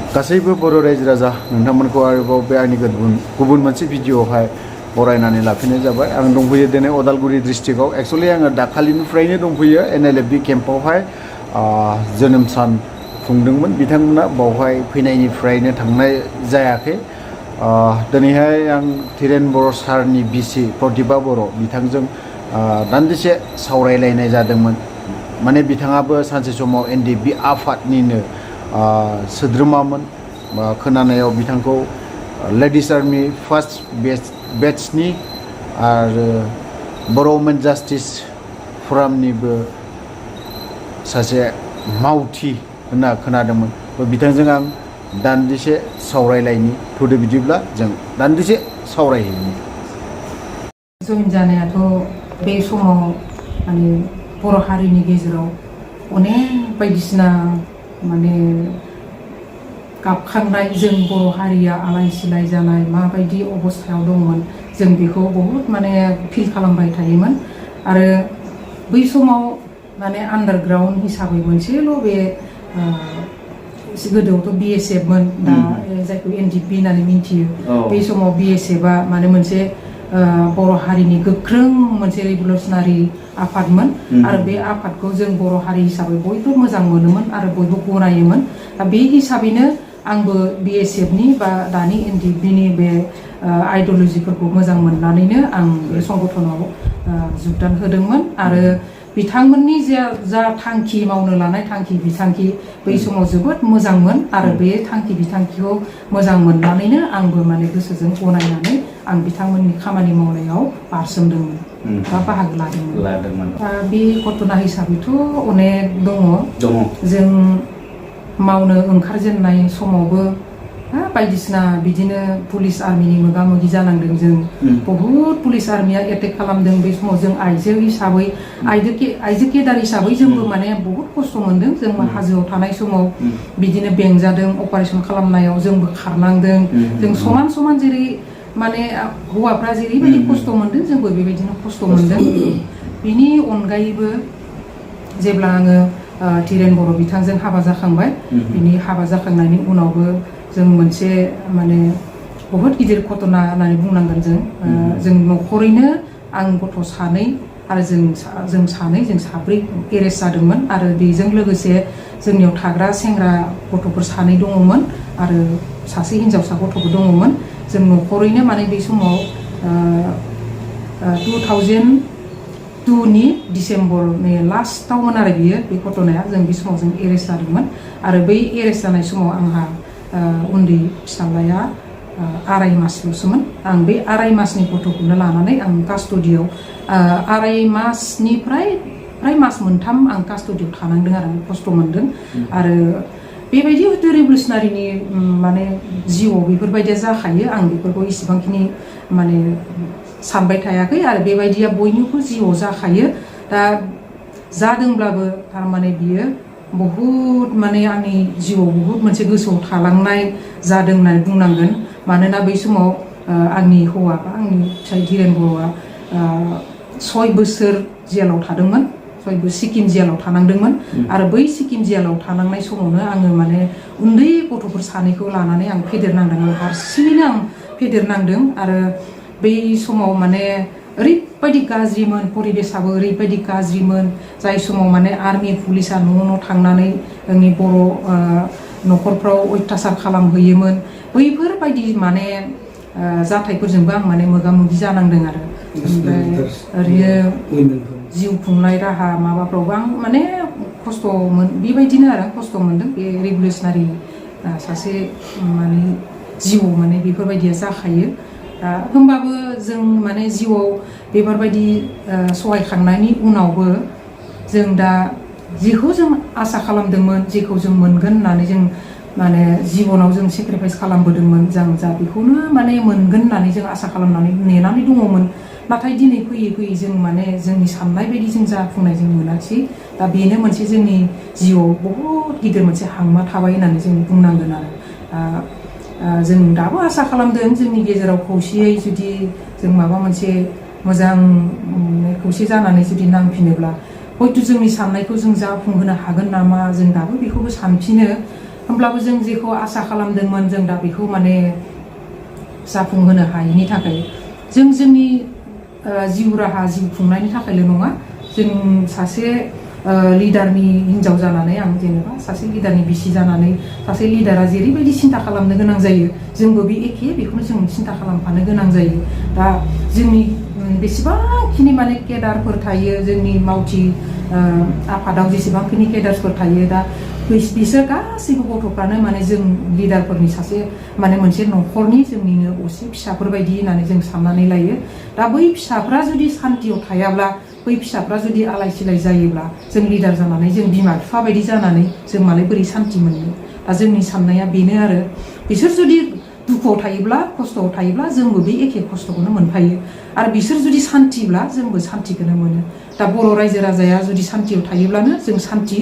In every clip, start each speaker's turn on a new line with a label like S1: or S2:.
S1: गासैबो बर' रायजो राजा नोंथांमोनखौ आरोबाव बे आंनि गुबुन मोनसे भिडिअ'आवहाय बरायनानै लाफिननाय जाबाय। आं दंफैयो दिनै अदालगुरि डिस्ट्रिक्टआव। एक्सुवेलि आङो दाखालिनिफ्रायनो दंफैयो NLFB केम्पआवहाय जोनोम सान खुंदोंमोन बिथांमोना, बावहाय फैनायनिफ्रायनो थांनाय जायाखै। दिनैहाय आं धीरेन बर' सारनि बिसि प्रतिभा बर' बिथांजों दान्दिसे सावरायलायनाय जादोंमोन। माने बिथाङाबो सानसे समाव NDB आफादनिनो सोद्रोमामोन। खोनानायाव बिथांखौ लेडिस आर्मी फार्स्ट बेट्सनि आरो बर' वुमेन जास्टिस फरामनिबो सासे मावथि होनना खोनादोंमोन। बिथांजों आं दान्दिसे सावरायलायनि। थुदो बिदिब्ला जों दान्दिसे सावरायहैनि।
S2: जइन जानायाथ' बे समाव माने बर' हारिनि गेजेराव अनेक बायदिसिना माने गाबखांनाय, जों बर' हारिया आलाय सिलाय जानाय माबायदि अबस्थायाव दंमोन जों बेखौ बहुद माने फिल खालामबाय थायोमोन। आरो बै समाव माने आन्डारग्राउन्ड हिसाबै मोनसेल' बे गोदोआवथ' BSF मोन, दा जायखौ NDP होननानै मिन्थियो। बै समाव BSFआ माने मोनसे बर' हारिनि गोख्रों मोनसे रिभलिउसनारि आफादमोन। आरो बे आफादखौ जों बर' हारि हिसाबै बयबो मोजां मोनोमोन आरो बयबो गनायोमोन। दा बे हिसाबैनो आंबो BSFनि बा दानि NDPनि बे आइडिय'लजिफोरखौ मोजां मोननानैनो आं बे संगठनाव जुगदान होदोंमोन। आरो बिथांमोननि जा थांखि, मावनो लानाय थांखि बिथांखि बै समाव जोबोद मोजांमोन। आरो बे थांखि बिथांखिखौ मोजां मोननानैनो आंबो माने गोसोजों गनायनानै आं बिथांमोननि खामानि मावनायाव बारसोमदोंमोन बा बाहागो लादोंमोन। बे घटना हिसाबैथ' अनेक दङ। जों मावनो ओंखारजेननाय समावबो बायदिसिना बिदिनो पुलिस आर्मिनि मोगा मोगि जानांदों जों। बहुद पुलिस आर्मिया एटेक खालामदों। बे समाव जों आइजो हिसाबै, आइजो केडार हिसाबै जोंबो माने बहुद खस्थ' मोनदों। जों हाजोआव थानाय समाव बिदिनो बेंजादों, अपारेशन खालामनायाव जोंबो खारनांदों। जों समान समान जेरै माने हौवाफ्रा जेरैबायदि खस्थ' मोनदों जोंबो बेबायदिनो खस्थ' मोनदों। बिनि अनगायैबो जेब्ला आङो धीरेन बर' बिथांजों हाबा जाखांबाय, बिनि हाबा जाखांनायनि उनावबो जों मोनसे माने बहुत गिदिर घटना होननानै बुंनांगोन। जों न'खरैनो आं गथ' सानै आरो जों साब्रै एरेस्ट जादोंमोन। आरो बेजों लोगोसे जोंनियाव थाग्रा सेंग्रा गथ'फोर सानै दङमोन आरो सासे हिनजावसा गथ'बो दङमोन। जों न'खरैनो माने बे समाव 2002नि डिसेम्बरनि लास्टावमोन आरो बियो बे घटनाया। जों बे समाव जों एरेस्ट जादोंमोन। आरो बै एरेस्ट जानाय समाव आंहा उन्दै फिसाज्लाया 2.5 मासल'सोमोन। आं बे 2.5 मासनि गथ'खौनो लानानै आं कास्टडियाव 2.5 मासनिफ्राय फ्राय मास मोनथाम आं कास्टडियाव थानांदों आरो खस्थ' मोनदों। आरो बेबायदि हयथ' रिभलिउसनारिनि माने जिउआव बेफोरबायदिया जाखायो। आं बेफोरखौ इसेबांखिनि माने सानबाय थायाखै। आरो बेबायदिया बयनिबो जिउआव जाखायो। दा जादोंब्लाबो थारमाने बियो बहुद माने आंनि जिउआव बहुद मोनसे गोसोआव थालांनाय जादों होननानै बुंनांगोन। मानोना बै समाव आंनि हौवा बा आंनि फिसाइ धीरेन बर'आ 6 बोसोर जेलाव थादोंमोन। सिक्किम जेलाव थानांदोंमोन। आरो बै सिक्किम जेलाव थानांनाय समावनो आङो माने उन्दै गथ'फोर सानैखौ लानानै आं फेदेरनांदों। आं हारसिङैनो आं फेदेरनांदों। आरो बै समाव माने ओरैबायदि गाज्रिमोन, परिबेसाबो ओरैबायदि गाज्रिमोन। जाय समाव माने आर्मि पुलिसा न' थांनानै जोंनि बर' न'खरफ्राव अयथासार खालामहैयोमोन। बैफोरबायदि माने जाथायफोरजोंबो आं माने मोगा मोगि जानांदों आरो। ओमफ्राय ओरैनो जिउ खुंनाय राहा माबाफ्रावबो आं माने खस्थ'मोन। बेबायदिनो आरो खस्थ' मोनदों। बे रिभलिउसनारि सासे माने जिउआव माने बेफोरबायदिया जाखायो। होमबाबो जों माने जिउआव बेफोरबायदि सहायखांनायनि उनावबो जों दा जेखौ जों आसा खालामदोंमोन, जेखौ जों मोनगोन होननानै जों माने जिबनाव जों सेक्रिफाइस खालामबोदोंमोन, जों जा बेखौनो माने मोनगोन होननानै जों आसा खालामनानै नेनानै दङमोन। नाथाय दिनै फैयै फैयै जों माने जोंनि साननाय बायदि जों जाफुंनाय जों मोनाखिसै। दा बेनो मोनसे जोंनि जिउआव बहुद गिदिर मोनसे हांमा थाबाय होननानै जों बुंनांगोन आरो। जों दाबो आसा खालामदों जोंनि गेजेराव खौसेयै जुदि जों माबा मोनसे मोजां खौसे जानानै जुदि नांफिनोब्ला हयथ' जोंनि साननायखौ जों जाफुंहोनो हागोन नामा, जों दाबो बेखौबो सानफिनो। होमब्लाबो जों जेखौ आसा खालामदोंमोन जों दा बेखौ माने जाफुंहोनो हायैनि थाखाय जोंनि जिउ राहा जिउ खुंनायनि थाखायल' नङा जों सासे लिडारनि हिनजाव जानानै आं जेनेबा सासे लिडारनि बिसि जानानै सासे लिडारा जेरैबायदि सिन्था खालामनो गोनां जायो जोंबो बे एखे बेखौनो जों सिन्था खालामफानो गोनां जायो दा जोंनि बेसेबांखिनि माने केडारफोर थायो जोंनि मावथि आफादाव जेसेबांखिनि केडारफोर थायो दा बिसोर गासैबो गथ'फ्रानो माने जों लिडारफोरनि सासे माने मोनसे न'खरनि जोंनिनो असे फिसाफोर बायदि होननानै जों साननानै लायो दा बै फिसाफ्रा जुदि सान्तियाव थायाब्ला बै फिसाफ्रा जुदि आलाय सिलाय जायोब्ला जों लिडार जानानै जों बिमा बिफा बायदि जानानै जों मालाय बोरै सान्ति मोननो दा जोंनि साननाया बेनो आरो बिसोर जुदि दुखुआव थायोब्ला खस्थ'आव थायोब्ला जोंबो बे एखे खस्थ'खौनो मोनफायो आरो बिसोर जुदि सान्तिब्ला जोंबो सान्तिखौनो मोनो दा बर' रायजो राजाया जुदि सान्तियाव थायोब्लानो जों सान्ति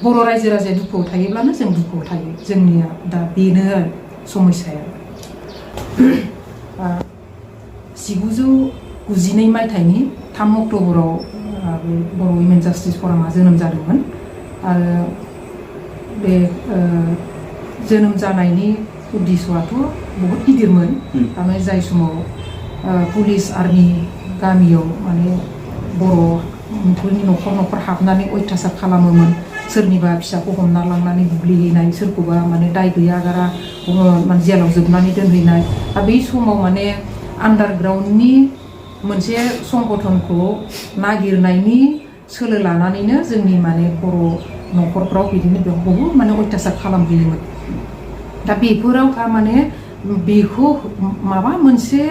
S2: बर' रायजो राजाया दुखुआव थायोब्लानो जों दुखुआव थायो जोंनिया दा बेनो आरो समस्याया 1992 मायथाइनि 3 अक्ट'बराव बर' वुमेन जास्टिस फरामा जोनोम जादोंमोन आरो बे जोनोम जानायनि उद्देश्यआथ' बहुत गिदिरमोन थारमाने जाय समाव पुलिस आर्मि गामियाव माने बर'फोरनि न'खर हाबनानै अयथासार खालामोमोन सोरनिबा फिसाखौ हमना लांनानै बुग्लिहैनाय सोरखौबा माने दाय गैया गारा माने जेलाव जोबनानै दोनहैनाय दा बै समाव माने आन्डारग्राउन्डनि मोनसे संगठनखौ नागिरनायनि सोलो लानानैनो जोंनि माने बर' न'खरफ्राव बिदिनो बहुद माने अयथासार खालामहैयोमोन दा बेफोराव थारमाने बेखौ माबा मोनसे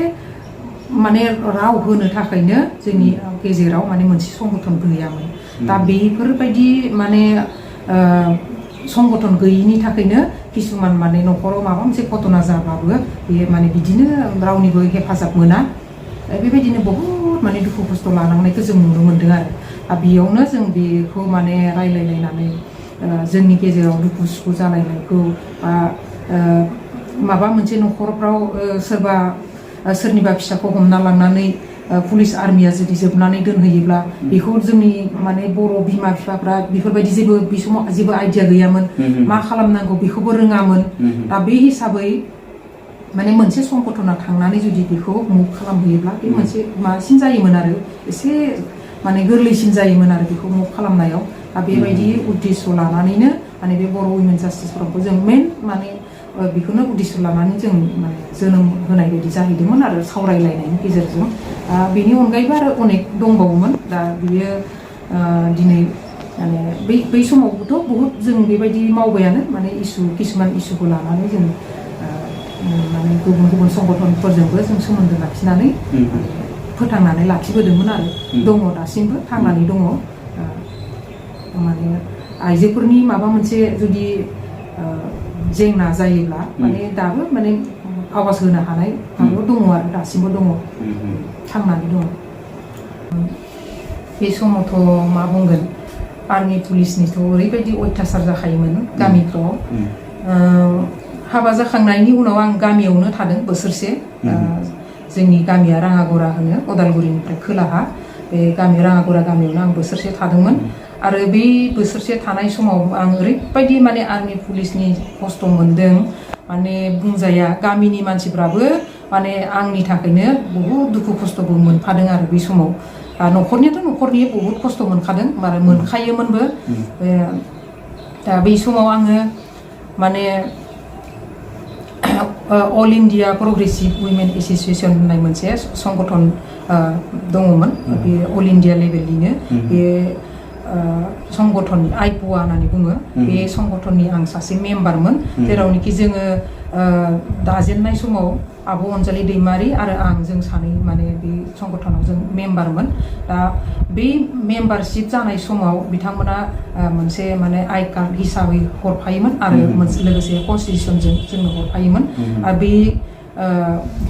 S2: माने राव होनो थाखायनो जोंनि गेजेराव माने मोनसे संगठन गैयामोन दा बेफोरबायदि माने संगठन गैयिनि थाखायनो किसुमान माने न'खराव माबा मोनसे घटना जाबाबो बे माने बिदिनो रावनिबो हेफाजाब मोना बेबायदिनो बहुद माने दुखु खस्थ' लानांनायखौ जों नुनो मोनदों आरो दा बेयावनो जों बेखौ माने रायलायलायनानै जोंनि गेजेराव दुखु सुखु जालायनायखौ बा माबा मोनसे न'खरफ्राव सोरनिबा फिसाखौ हमना लांनानै पुलिस आर्मिया जुदि जोबनानै दोनहैयोब्ला बेखौ जोंनि माने बर' बिमा बिफाफ्रा बेफोरबायदि बे समाव जेबो आइडिया गैयामोन मा खालामनांगौ बेखौबो रोङामोन दा बे हिसाबै माने मोनसे संगठना थांनानै जुदि बेखौ मुभ खालामहैयोब्ला बे मोनसे मासिन जायोमोन आरो एसे माने गोरलैसिन जायोमोन आरो बेखौ मुभ खालामनायाव दा बेबायदि उद्देश्य लानानैनो माने बे बर' वुमेन जास्टिस फरामखौ जों मेन माने बेखौनो उद्देश्य लानानै जों माने जोनोम होनाय बायदि जाहैदोंमोन आरो सावरायलायनायनि गेजेरजों बेनि अनगायैबो आरो अनेक दंबावोमोन दा बियो दिनै माने बै समावबोथ' बहुद जों बेबायदि मावबायानो माने किसुमान इसुखौ लानानै जों माने गुबुन संगठनफोरजोंबो जों सोमोन्दो लाखिनानै फोथांनानै लाखिबोदोंमोन आरो दङ दासिमबो थांनानै दङ माने आइजोफोरनि माबा मोनसे जुदि जेंना जायोब्ला माने दाबो माने आवाज होनो हानाय माबायाव दङ आरो दासिमबो दङ थांनानै दङ बे समावथ' मा बुंगोन आर्मि पुलिसनिथ' ओरैबायदि अयथासार जाखायोमोन गामिफ्राव हाबा जाखांनायनि उनाव आं गामियावनो थादों बोसोरसे जोंनि गामिया राङागरा होनो उदालगुरिनिफ्राय खोलाहा बे गामि राङागरा गामियावनो आं बोसोरसे थादोंमोन आरो बे बोसोरसे थानाय समाव आं ओरैबायदि माने आर्मि पुलिसनि खस्थ' मोनदों माने बुंजाया गामिनि मानसिफ्राबो माने आंनि थाखायनो बहुद दुखु खस्थ'बो मोनफादों आरो बे समाव न'खरनियाथ' न'खरनि बहुद खस्थ' मोनखादों आरो मोनखायोमोनबो दा बै समाव आङो माने All India Progressive Women Association होननाय मोनसे संगठन दङमोन बे अल इन्डिया लेभेलनिनो बे संगठननि आइप'आ होननानै बुङो बे संगठननि आं सासे मेम्बारमोन जेरावनोखि जोङो दाजेननाय समाव आब' अनजालि दैमारि आरो जों सानै माने बे संगठनाव जों मेम्बारमोन दा बे मेम्बारशिप जानाय समाव बिथांमोना मोनसे माने आइ कार्ड हिसाबै हरफायोमोन आरो मोनसे लोगोसे कन्स्टिटिउसनजों जोंनो हरफायोमोन आरो बे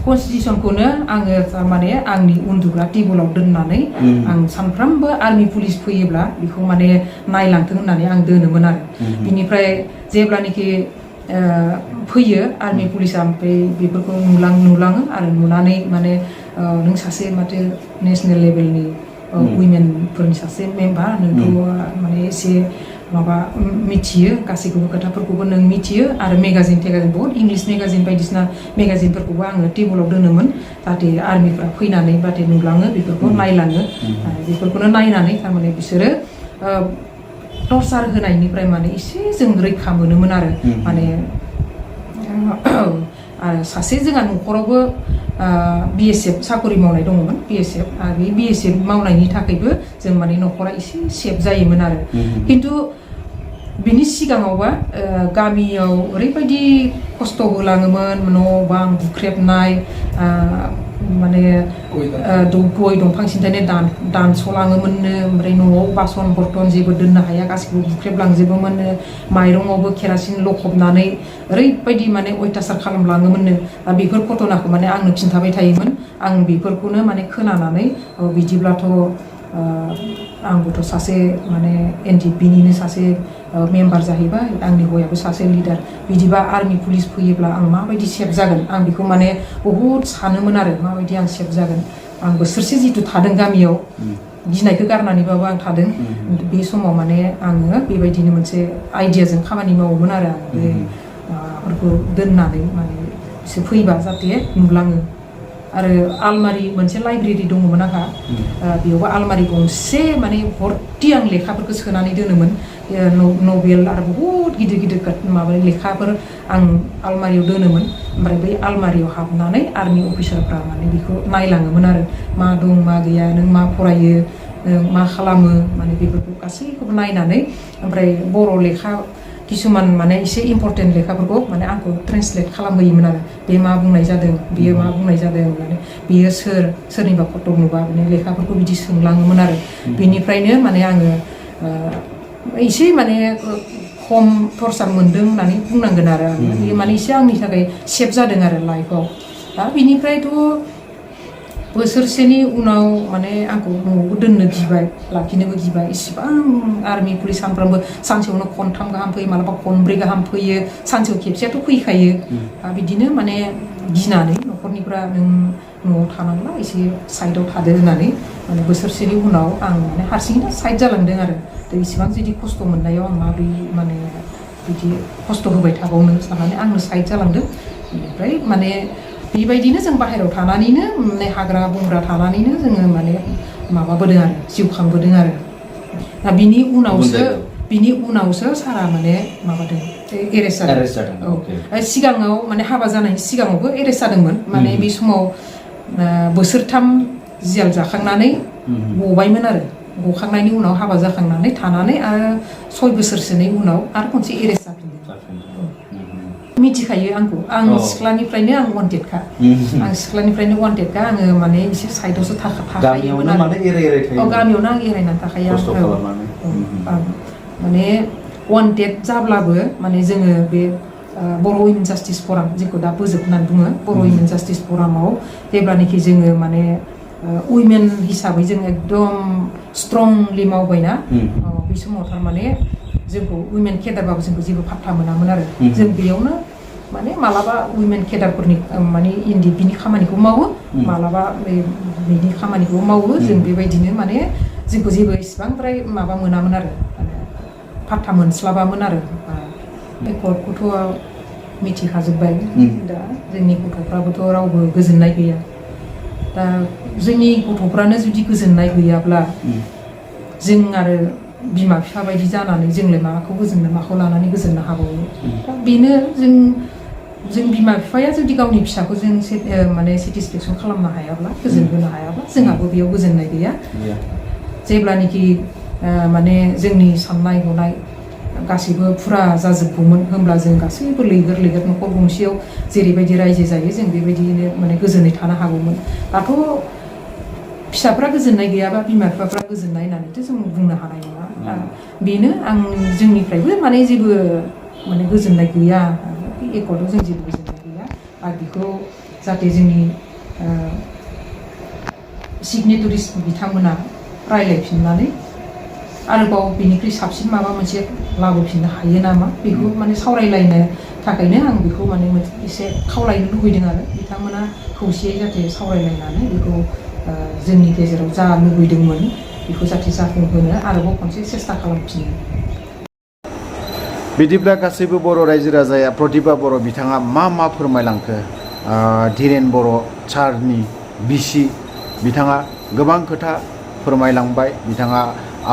S2: कन्स्टिटिउसनखौनो आङो माने आंनि उन्दुग्रा टेबोलाव दोननानै आं सानफ्रामबो आर्मि पुलिस फैयोब्ला बेखौ माने नायलांथों होननानै आं दोनोमोन आरो बिनिफ्राय जेब्लानोखि फैयो आर्मि पुलिसा ओमफ्राय बेफोरखौ नुलाङो आरो नुनानै माने नों सासे माथो नेसनेल लेभेलनि वुमेनफोरनि सासे मेम्बार नोंथ' माने एसे माबा मिथियो गासैखौबो खोथाफोरखौबो नों मिथियो आरो मेगाजिन बहुत इंलिश मेगाजिन बायदिसिना मेगाजिनफोरखौबो आङो टेबोलाव दोनोमोन जाहाथे आर्मिफ्रा फैनानै बाथे नुलाङो बेफोरखौ नायलाङो बेफोरखौनो नायनानै थारमाने बिसोरो टर्चार होनायनिफ्राय माने एसे जों रैखा मोनोमोन आरो माने आरो सासे जोंहा न'खरावबो BSF साकरि मावनाय दङमोन BSF आरो बे BSF मावनायनि थाखायबो जों माने न'खरा एसे सेफ जायोमोन आरो खिन्थु बिनि सिगाङावबा गामियाव ओरैबायदि खस्थ' होलाङोमोन न' बां बुख्रेबनाय माने गय दंफां सिन्थायनो दानस'लाङोमोननो ओमफ्राय न'आव बासन बर्तन जेबो दोननो हाया गासिबो बुख्रेबलांजोबोमोननो माइरंआवबो केरासिन लखबनानै ओरैबायदि माने अयथासार खालामलाङोमोननो बेफोर घटनाखौ माने आंनो खिन्थाबाय थायोमोन आं बेफोरखौनो माने खोनानानै बिदिब्लाथ' आंबोथ' सासे माने NDP-निनो सासे मेम्बार जाहैबाय आंनि हौवायाबो सासे लिडार बिदिबा आर्मि पुलिस फैयोब्ला आं माबायदि सेफ जागोन आं बेखौ माने बहुद सानोमोन आरो माबायदि आं सेफ जागोन आं बोसोरसे जितु थादों गामियाव गिनायखौ गारनानैबाबो आं थादों बे समाव माने आङो बेबायदिनो मोनसे आइडियाजों खामानि मावोमोन आरो आं बे माबाफोरखौ दोननानै माने बिसोर फैबा जाहाथे नुलाङो आरो आलमारि मोनसे लाइब्रेरि दङमोन आंहा बेयावबो आलमारि गंसे माने भर्ति आं लेखाफोरखौ सोनानै दोनोमोन नभेल आरो बहुत गिदिर गिदिर माबा लेखाफोर आं आलमारियाव दोनोमोन ओमफ्राय बै आलमारियाव हाबनानै आर्मि अफिसारफ्रा माने बेखौ नायलाङोमोन आरो मा दं मा गैया नों मा फरायो मा खालामो माने बेफोरखौ गासैखौबो नायनानै ओमफ्राय बर' लेखा किसुमान माने एसे इम्पर्टेन्ट लेखाफोरखौ माने आंखौ ट्रेन्सलेट खालामहोयोमोन आरो बे मा बुंनाय जादों बेयो मा बुंनाय जादों माने बेयो सोरनिबा फट' नुबा माने लेखाफोरखौ बिदि सोंलाङोमोन आरो बेनिफ्रायनो माने आङो एसे माने खम टर्चार मोन्दों होननानै बुंनांगोन आरो बेयो माने एसे आंनि थाखाय सेफ जादों आरो लाइफआव दा बिनिफ्रायथ' बोसोरसेनि उनाव माने आंखौ न'आवबो दोननो गिबाय लाखिनोबो गिबाय इसिबां आर्मि पुलिस सानफ्रामबो सानसेयावनो खनथाम गाहाम फैयो मालाबा खनब्रै गाहाम फैयो सानसेयाव खेबसेयाथ' फैखायो बिदिनो माने गिनानै न'खरनिफ्रा नों न'आव थानांला एसे साइडआव थादो होननानै माने बोसोरसेनि उनाव आं माने हारसिङैनो साइड जालांदों आरो इसिबां जुदि खस्थ' मोननायाव आं माबोरै माने बिदि खस्थ' होबाय थाबावनो साननानै आंनो साइड जालांदों बेनिफ्राय माने बेबायदिनो जों बाहेरायाव थानानैनो माने हाग्रा बंग्रा थानानैनो जोङो माने माबाबोदों आरो जिउ खांबोदों आरो दा बिनि उनावसो सारा माने माबादों एरेस्ट जादों सिगाङाव माने हाबा जानायनि सिगाङावबो एरेस्ट जादोंमोन माने बे समाव बोसोरथाम जेल जाखांनानै गबायमोन आरो गखांनायनि उनाव हाबा जाखांनानै थानानै आरो 6 बोसोरसोनि उनाव आरो खनसे एरेस्ट जाफिनदों मिथिखायो आंखौ आं सिख्लानिफ्रायनो आं वान्टेडखा आङो माने एसे साइडआवसो थाखायोमोन आरो गामियावनो आं एरायनानै थाखायो माने वान्टेड जाब्लाबो माने जोङो बे बर' उइमेन जास्टिस फराम जेखौ दा बोजोब होननानै बुङो बर' उइमेन जास्टिस फरामाव जेब्लानोखि जोङो माने उइमेन हिसाबै जों एकदम स्ट्रंलि मावबायना बे समाव थारमाने जोंखौ उइमेन केडारबाबो जोंखौ जेबो फात्ता मोनामोन आरो जों बेयावनो माने मालाबा उइमेन केडारफोरनि माने NDP-नि खामानिखौ मावो मालाबा बेनि खामानिखौ मावो जों बेबायदिनो माने जोंखौ जेबो इसिबांद्राय माबा मोनामोन आरो माने फात्ता मोनस्लाबामोन आरो बे कर्टखौथ' मिथिखाजोब्बाय दा जोंनि गथ'फ्राबोथ' रावबो गोजोननाय गैया दा जोंनि गथ'फ्रानो जुदि गोजोननाय गैयाब्ला जों आरो बिमा बिफा बायदि जानानै जोंलाय माखौ गोजोननो माखौ लानानै गोजोननो हाबावो दा बेनो जों बिमा बिफाया जुदि गावनि फिसाखौ जों माने सेटिसफेक्सन खालामनो हायाब्ला गोजोन होनो हायाब्ला जोंहाबो बेयाव गोजोननाय गैया जेब्लानोखि माने जोंनि साननाय हनाय गासैबो फुरा जाजोबगौमोन होमब्ला जों गासैबो लैगोर न'खर गंसेयाव जेरैबायदि रायजो जायो जों बेबायदिनो माने गोजोनै थानो हागौमोन दाथ' फिसाफ्रा गोजोननाय गैयाबा बिमा बिफाफ्रा गोजोननाय होननानैथ' जों बुंनो हानाय नङा बेनो जोंनिफ्रायबो माने जेबो माने गोजोननाय गैया एकर्डआव जों जेबो गोजोननाय गैया आरो बेखौ जाहाथे जोंनि सिगनेटरिस बिथांमोना रायलायफिननानै आरोबाव बेनिख्रुइ साबसिन माबा मोनसे लाबोफिननो हायो नामा बेखौ माने सावरायलायनो थाखायनो आं बेखौ माने एसे खावलायनो लुबैदों आरो बिथांमोना खौसेयै जाहाथे सावरायलायनानै बेखौ जोंनि गेजेराव जा लुबैदोंमोन बेखौ जाहाथे जाफुंहोनो आरोबाव खनसे सेस्था खालामफिनो
S1: बिदिब्ला गासैबो बर' रायजो राजाया प्रतिभा बर' बिथाङा मा फोरमायलांखो धीरेन बर' सारनि बिसि बिथाङा गोबां खोथा फोरमायलांबाय। बिथाङा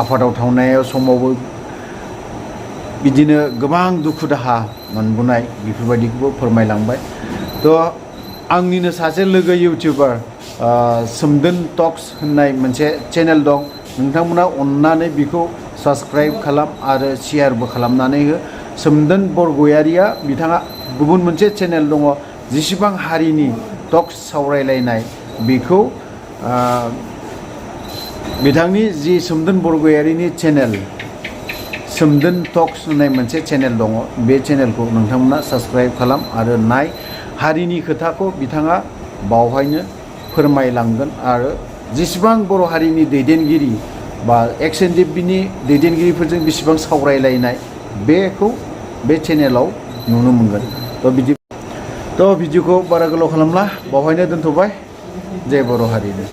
S1: आफादाव थांनाय समावबो बिदिनो गोबां दुखु दाहा मोनबोनाय बेफोरबायदिखौबो फोरमायलांबाय। थ' आंनिनो सासे लोगो इउटिउबार सोमदोन टक्स होननाय मोनसे चेनेल दं। नोंथांमोना अननानै बेखौ साबस्क्राइब खालाम आरो शेयारबो खालामनानै हो। सोमदोन बरगयारिया बिथाङा गुबुन मोनसे चेनेल दङ जेसेबां हारिनि टक्स सावरायलायनाय बेखौ बिथांनि जि सोमदोन बरगयारिनि चेनेल सोमदोन टक्स होननाय मोनसे चेनेल दङ। बे चेनेलखौ नोंथांमोना साबस्क्राइब खालाम आरो नाय। हारिनि खोथाखौ बिथाङा बावहायनो फोरमायलांगोन आरो जेसेबां बर' हारिनि दैदेनगिरि बा एक्स एनडिएफबिनि दैदेनगिरिफोरजों बेसेबां सावरायलायनाय बेखौ बे चेनेलाव नुनो मोनगोन। थ' भिडिअखौ बारा गोलाव खालामला बावहायनो दोनथ'बाय। जय बर' हारिनो।